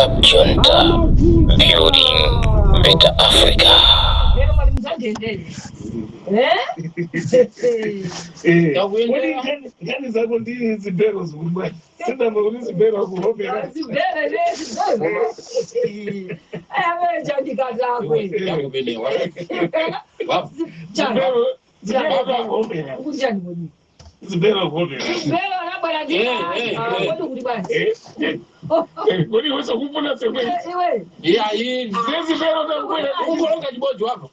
Rap Junta, building better Africa. Lero mwali muzandendere. Eh? Kodi nkhani zako ndi zibhero zikubwa sindamva kuti zibhero akuhopera. Zibere ne zibere. Eh, chandikatakwe. Yakubenewa. Zibhero zibhero akuhopera. Ukuti kodi? Zibhero akuhopera. Zibere anabwera ndi Eh, eh, eh. kodi kuti basi. Kodi usakufuna semwe Iwe. Iyayi. zezibhero takukwera. Ungolonga chibodzi wako.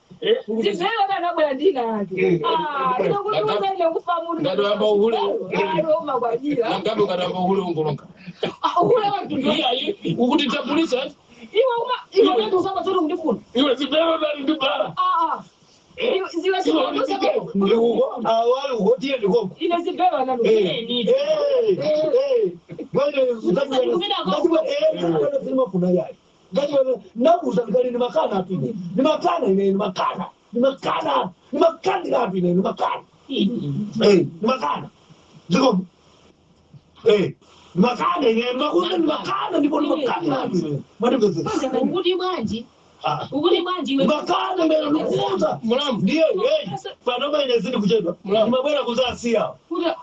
Zibere anabwera ndina yake. Ah, inokuti ile kufa munhu. Ngati uhule. Ah, iwe umakwajira. Nangabe ukatamba uhule ungolonga. Ah, uhule wantu. Iyayi. Ukuti tapulisa. Iwe uma iwe ndio usaba tsoro kundifuna. Iwe zibhero tali ndi bala. Ah ah. Iwe ziwe Ndikuko awali uhotiye ndikoko. Ine zibere analo. Nabuza ndikali ndimakana apine ndimakana ine ndimakana ndimakana ndimakandira apine ndimakana ndimakana ndiko ndimakana ine ndimakuza ndimakana ndipo ndimakandira apine mwatipezesa. Ukuti bwanji? Ukuti bwanji iwe? Ndimakana ine ndikuza. Mulamu. Ndiye panopa ine sindikuchedwa ndimabwera kuzasiya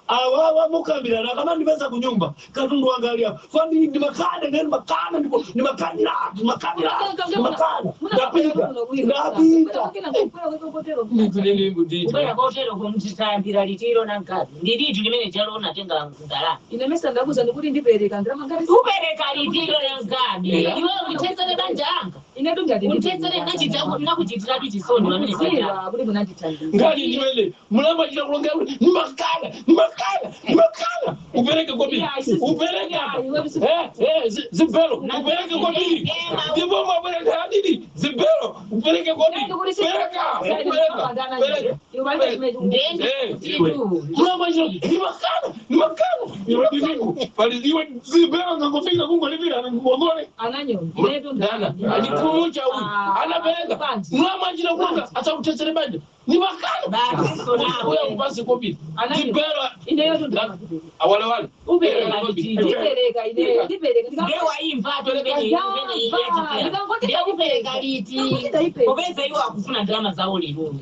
awawa mukambirana kama ndipeza kunyumba katundu wanga ali apo fandi ndimakana ine ndimakana ndipo ndimakanira ndimakanira ndimakana ndapita ndapita. Kubwera kotero kumtitambira litiro na mkazi. Ndilitu limene chalo unatenga ndalama. Ine mesa ndakuza ndikuti ndipereka ndalama ngati Upereka litiro na mkazi. Iwe utetsere banja anga. ine tungati Utetsere nakuchitiratu chisoni pamene paja. ndikuziwa kuti munandithandiza. Ngati ndiwele. Mulamu achita kulonga kuti ndimakana ndimakana ndimakana. Upereke kobiri. Upereke apa. Eh, eh, zibhero. Upereke kobiri. Ndipo mabwera ndadidi. Zibhero. Upereke kobiri. Pereka. Pereka. Pereka. Ndende kutitu. Mulamu achita ndimakana ndimakana. Iwe ndiriku pali iwe zibhero ngangofika kungolipira ngongole. Nana, achikumucha uyu. Anapereka. Mulamu achita kulonga asakutetsere banja. Ndimakana. Basi Uya nawe. kupasi kobiri. Zibhero. Ineyo Awale wale. Upereka litiro. ndipereka ineyo ndipereka Ndewaimva tu imene imene yachitira. Ndekupereka liti. Popeza iwo akufuna ndalama zawo lero.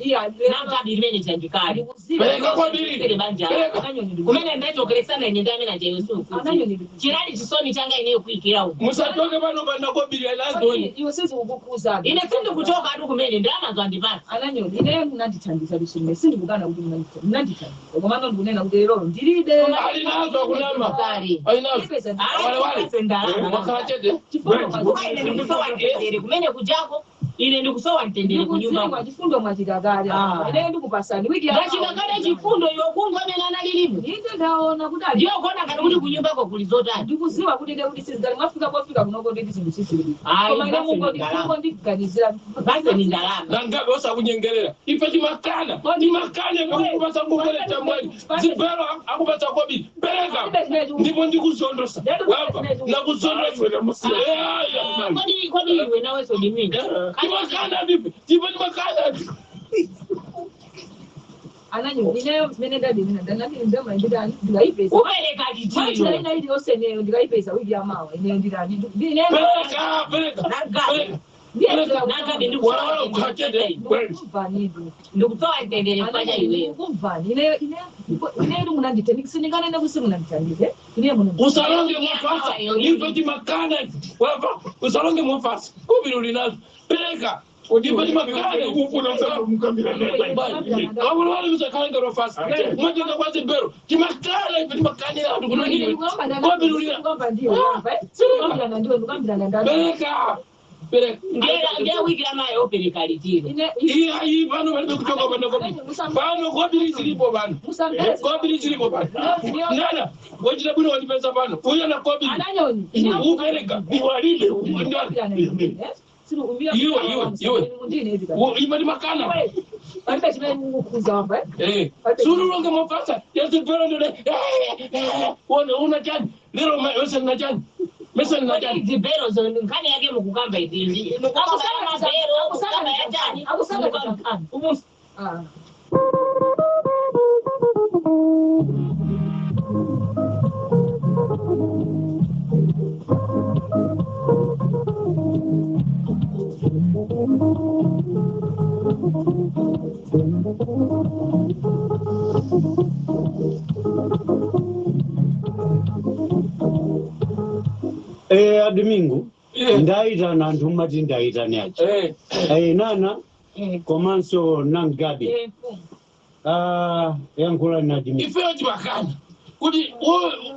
Namkabi limene chandikali. Pereka kobiri. Tere banja. Pereka. Kumene ndachokeresana ine ndi amene ajayo sukuti. Chinali chisoni changa ineyo kuyikira uko. Musatoke pano pana kobiri alazoni. Iwe sizikukukuzana. Ine sindikuchoka atu kumene ndalama zandipasa. Ananyoni ineyo munandithandiza lusime sindikukana kuti munandithandiza komano ndikunena kuti lero ndilibe. Ali nazo akunama. Kale. Ali nazo. Ndipeza Wale wale. Ayi ndalama. Wakhala chete. Kuba ine ndikusowa mtendere kumene kujako. Ine ndikusowa mtendere kunyumba. ndikudziwa chifundo mwachita kale. Ah. Ineyo ndikupasani wiki Ndachita kale chifundo iwo kungwa amene analilimu. Inde ndaona kuti ali Ndiyo kuona ngati kuti kunyumbako kuli zotani. ndikuziwa kuti ine kuti sizikali mwafika pofika kunoko nditi zinthu sizili. Ayi, Koma ine basi ni ndalama. mungondiganizira. Basi ni ndalama. Nangabe osakunyengerera. Ife timakana. Timakana akupasa ngongole chamwali. Zibhero akupasa kobiri. Pereka. Ndipo ndikuzondosa. Wapa. Nakuzondosa. Kodi kodi iwe nawenso ndi mwini. Timakana vipi? Tipo timakana. Ananyoni ineyo zimene ndadinena ndanati ndama nditani ndikayipeza. Upereka Mwanjira litiro. ina iliyonse ineyo ndikayipeza wiki yamawa ineyo nditani ineyo Pereka, pereka. Nangabe. Pereka. Nangabe Wala wala ukhala chete. ndikumvanidu. Ndikusowa mtendere kwacha iweyo. Kumvani ineyo ineyo munandithandiza sindinganene kuti simunandithandize ineyo munandithandiza. Usalonge mofasa. Ife timakana. Wapa. Usalonge mofasa. Kobiri ulinazo. Pereka. Ife timakana. Ufuna usakukambira. Awuli wali usakhalenga lofasa. Mwatenda kwa zibhero. Timakana ife timakanira anthu kunoniwe. Kobiri ulina. Pereka. Pereka. Ndiye wiki lamayo upereka litiro. Iya iyi pano palibe kuchoka pano kobiri. Pano kobiri zilipo pano. Kobiri zilipo pano. Nana, wachita bwino wandipeza pano. Uyo na kobiri. Upereka. Iwalibe. Ndani. Iwe, iwe, iwe. Ife timakana. Eh. Sululonge mofasa. Yazibhero ndole. Wone una chani. Lero yose na chani. Mesa na Kodi chani. zibhero zo nkhani yake mukukamba izi. Mukukamba ya mabhero, mukukamba ya chani. Umu- Adomingo ndaitana anthu mati ndaitani aja nana komanso nangabi yankhula na Domingo. Ifeyo timakana kuti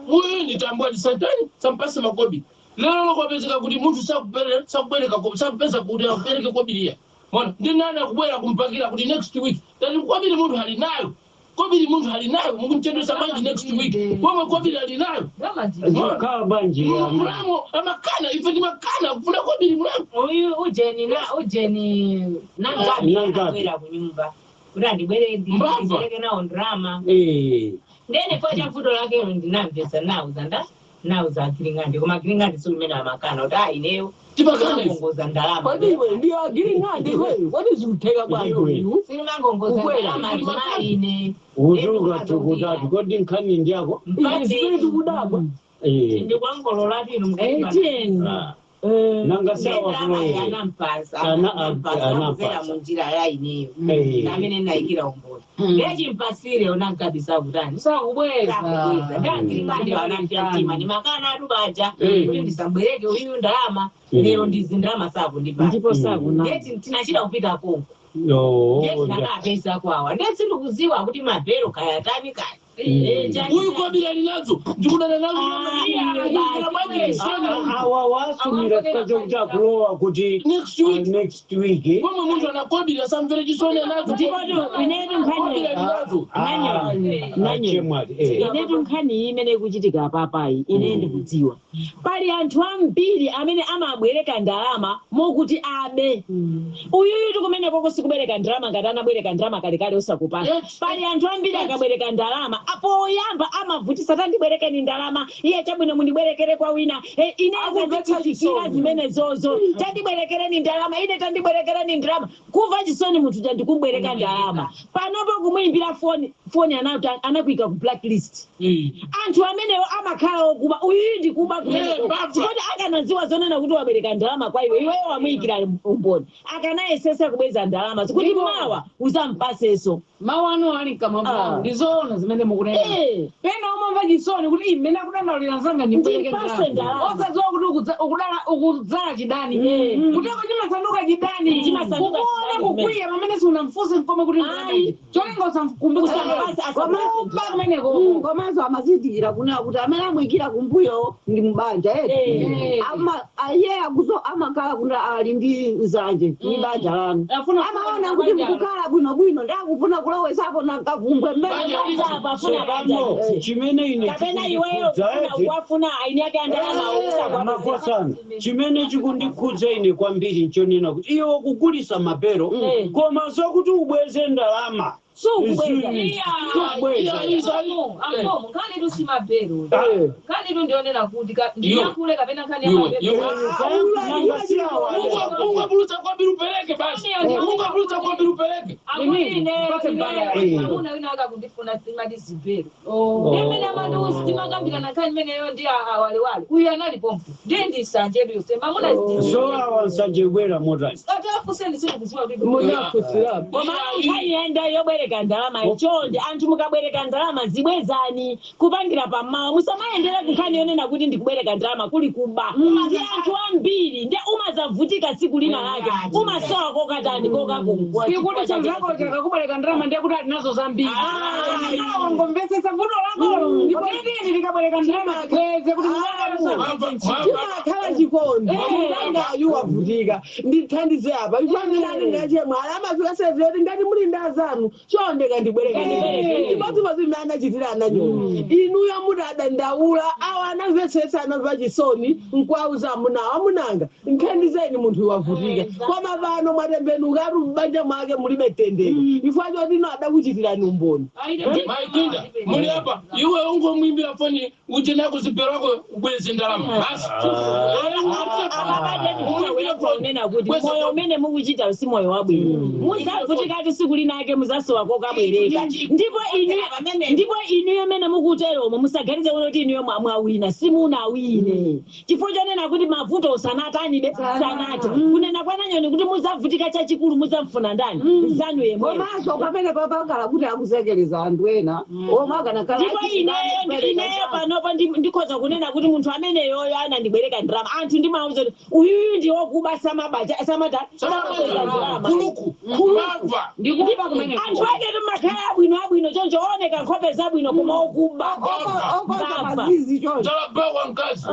uyu ni tambwati satani sampase makobi lero lokwapezeka kuti munthu sakupereka sakupeza kuti akupereke kobiriya mona ndi nani akubwera kumpakira kuti next week tati kobiri munthu ali nayo, kobiri munthu ali nayo, mukumchendesa bwanji next week pomwe kobiri ali nayo? Zikhala bwanji? Mulamu amakana, ife timakana kufuna kobiri mulamu. Uyu ujeni na ujeni nangabi Nangabi. anabwera kunyumba kuti andibwere Mbava. ndibwereke nawo ndrama. Ndene kwa vuto lake ndinamvesa nauza nda nauza agiring'andi, koma agiring'andi sikumene amakana kuti ayi ineyo Timakana ife. simangongoza ndalama. Kodi iwe ndiyo agiring'andi iweyo? Kodi zikutheka bwanji Iwe. uyu? Simangongoza Kukwera. ndalama zimaine. Utuka tukutatu kodi nkhani ndiyako? Ine zimene tikudabwa. Ndikwangolola tinu. Tiyeni. Nanga sawa kulowe. Anampasa. Anampasa. Munjira ya ineyo amene ndayikira umboni ndechimpasire unankabisa kutani. Sakubweza. Ndagiring'andi anamtya mtima ndimakana atu baja kuti ndisabwereke uyu ndalama lero ndizi ndalama sakundipasa. Ndipo sakuna. Ndeti tinachita kupita konko. Yo, ndeti nakapesa kwawa ndeti ndikuziwa kuti mabhero kaya tani kaya. Uyu kobiri ali nazo, ndikudana nazo. Awa wasumira chokuti akulowa kuti Next week. Next week. Pomwe munthu anakobiri asamvere chisoni nazo. Ndipo inetu Kobiri nkhani ali nazo. Nanyo. Chemwati. Inetu nkhani iyi imene ikuchitika papayi, ine ndikudziwa pali anthu ambiri amene amabwereka ndalama mokuti abe. Uyuyu tikumeneko sikubwereka ndalama ngati anabwereka ndalama kalekale osakupasa. Yes. Pali anthu ambiri akabwereka ndalama apoyamba amavutisa, tandibwerekeni ndalama, iye chabwino mundibwerekere kwa wina. Ine azandichitikira zimene zozo, tandibwerekereni ndalama ine, tandibwerekereni ndalama, kumva chisoni munthu chandikubwereka ndalama panopo kumuimbira foni, foni anakuika ku blacklist. Anthu amenewo amakhala okuba, uyuyu ndikuba kumeneko. Mbabva. Chifukwa akanadziwa zonena kuti wabereka ndalama kwa iwe, iweyo wamuyikira umboni, akanayesesa kubweza ndalama zikuti mawa uzampaseso. Mawu anu ali mkamwa mwawo. Ndizoona zimene mukunena. Pena umamva chisoni kuti imene akudandaulira msanga ndibwereke Ndipase ndalama. osadziwa kuti ukudzala chidani kuteko chimasanduka chidani. Chimasanduka Kukuona chidani. kukwiya pamene sunamfunse mkome kuti Ayi. cholinga usamkumbe. Usamupase, kupa kumeneko. Komanso amazindikira kunena kuti amene amuyikira kumbuyo ndi mbanja eti. Iye akuzo amakhala kuti ali ndi nzanje ndi banja lanu. Afuna Amaona kuti mukukhala bwinobwino ndakufuna kulowesapo nakavumbwe mmene. Tsopano chimene ine Kapena iweyo chikundikudza eti, wafuna aini ake andalama usakwa. Makosana, chimene chikundikhudza ine kwambiri nchonena kuti iwe kugulisa mabero koma sokuti ubweze ndalama. Sukubweza. Sukubweza. Amfumu, nkhani tu si mabero, nkhani tu ndionena kuti Iyo. ndiyakule kapena nkhani ya Iwe, mabero. iwe. Nanga siawa. Ungapulutsa kwambiri upereke basi, ungapulutsa kwambiri upereke. Amuna wina akakundifuna timati zibero imene amandiuzi timakambirana nkhani imeneyo ndi awalewale uyu analipo ndiye ndisanjedu yonse mamuna. So awa nsanje bwera motani? Atafuseni, sindikuziwa kuti Munafutsirapo. Koma nkhani yenda yobwereka ndalama, chonde anthu mukabwereka ndalama zibwezani kupangira pamawa, musamayendere kunkhani yonena kuti ndikubwereka ndalama kuli kuba. Ndi anthu ambiri ndi umazavutika tsiku lina lake umasowa kokatani kokakungwa. Ikuti chanzako chakakubwereka ndalama ndiye kuti ali nazo zambiri. Ngomvesesa vuto lakolo ndipo tiyeni tikabwereka ndalama tibweze kuti Chimakhala chikondi ndangayu wavutika ndithandize apa ifanirani ndachemwali amafika seveti ngati muli ndi azanu chonde kandibwereke chimodzimodzi mmene anachitira ananyoni inuyo muti adandaula awo anamvetsetsa anamva chisoni nkwauza amunawo amunanga nthandizeni munthu wavutika. Koma pano mwatembenukatu m'banja mwake mulibe tendere ifwa choti ino adakuchitirani umboni. Maitinda muli apa, iwe ungomwimbira foni uje nako zibero wako ubweze ndalama basi. Kunena kuti moyo umene mukuchita si moyo wabwino, muzavutikati tsiku linake muzasowa kokabwereka. Ndipo inu, ndipo inuyo mene mukuteromo musaganize. Musaganize kuti inuyo mwawina, simunawine, chifukwa chonena kuti mavuto usanatanibe sanati kunena kwananyoni kuti muzavutika chachikulu muzamfuna ndani nzanu yemweyo. Komanso pamene papakhala kuti akusekereza anthu ena omwe akanakhala Ndipo ineyo panopo ndikhoza kunena kuti munthu ameneyoyo anandibwereka ndalama, anthu ndimauza kuti uyuyu ndi wokuba, samabaja samata samabweza ndalama. Kuluku mbava. Ndikuba kumene. Anthu ake timakhala abwino abwino choncho, ooneka nkhope zabwino koma okuba. Okonza Mbava. mazizi choncho. Zalabawa mkazi.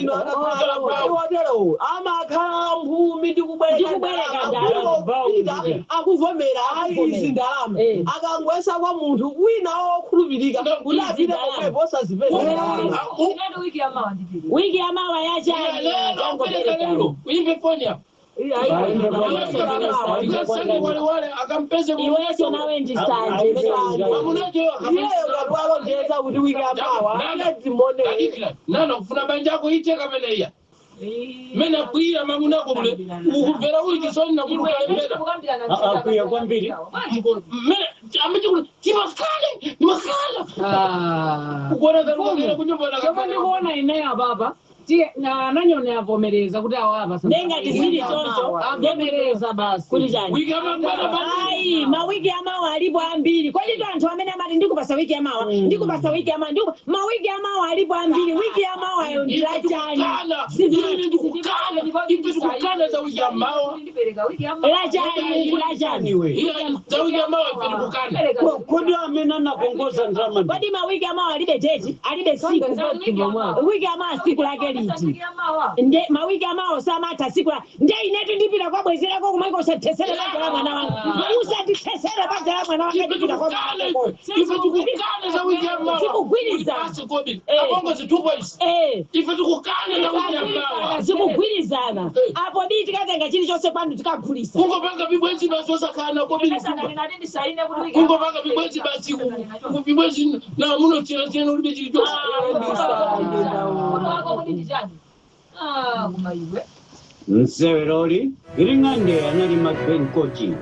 Ino akakhala amakhala mphumi. Ndikubwereka ndalama. Akuvomera ayi izi ndalama. Akangwesa kwa munthu wina wokhulupirika kuti apite ndalama. pomwepo osazipeza. Inado wiki yamawa ndipiri. Wiki yamawa yachani? Lero upereka lero, uimbe foni apo. Ikasenge walewale akampeze. Iwenso nawe ndisanje. Mamunacho. Iyeyo ngati walonjeza kuti wiki yamawa adzimone. Adikira nana kufuna banja ako ite kameneya mene akwira mamunako mule ukumvera uli chisoni na kulukalembera. Akwiya kwambiri. Mene amachikuti timakale nimakala kuona kalukakera kunyumba. Chomwe ndikuona ineyo apapa, nanyoni avomereza kuti awo apa Nengati zili choncho. Avomereza basi. Kuti chani? Wiki amangwana. Ayi, mawiki amawa alipo ambiri. Kodi ndi anthu amene amati ndikupasa wiki yamawa, ndikupasa wiki yamawa, mawiki amawa alipo ambiri. Wiki yamawayo ndi lachani? Ine ndikukana, ife tikukana za wiki yamawa. Ndipereka wiki yamawa. Lachani, lachani? Iya, za wiki yamawa ife tikukana. Kodi amene anakongoza ndalama ndi Kodi mawiki amawa alibe date, alibe siku? Wiki yamawa siku lake liti? Wiki yamawa. Nde mawiki amawo samatha siku la nde inetu ndipita kwabwezerako kumaiko. Usatesere banja la mwana wanga, usatitesere banja la mwana wanga. Ife Ndipita kwa tikukana, ife tikukana za wiki yamawa. Tikugwirizana. Basi kobili. Eh. Abongo zitupa izi. Eh. Ife tikukana za wiki yamawa. Zikugwirizana apo bii tikatenga chilichonse kwanu tikagulisa. Kungopanga vibwenzi basi osakana kobili kuba. Kungopanga vibwenzi basi, vibwenzi na muno chena chena ulibe chilichonse. Kumaiwe. Mseweroli Giring'ande anali Ben Kochi.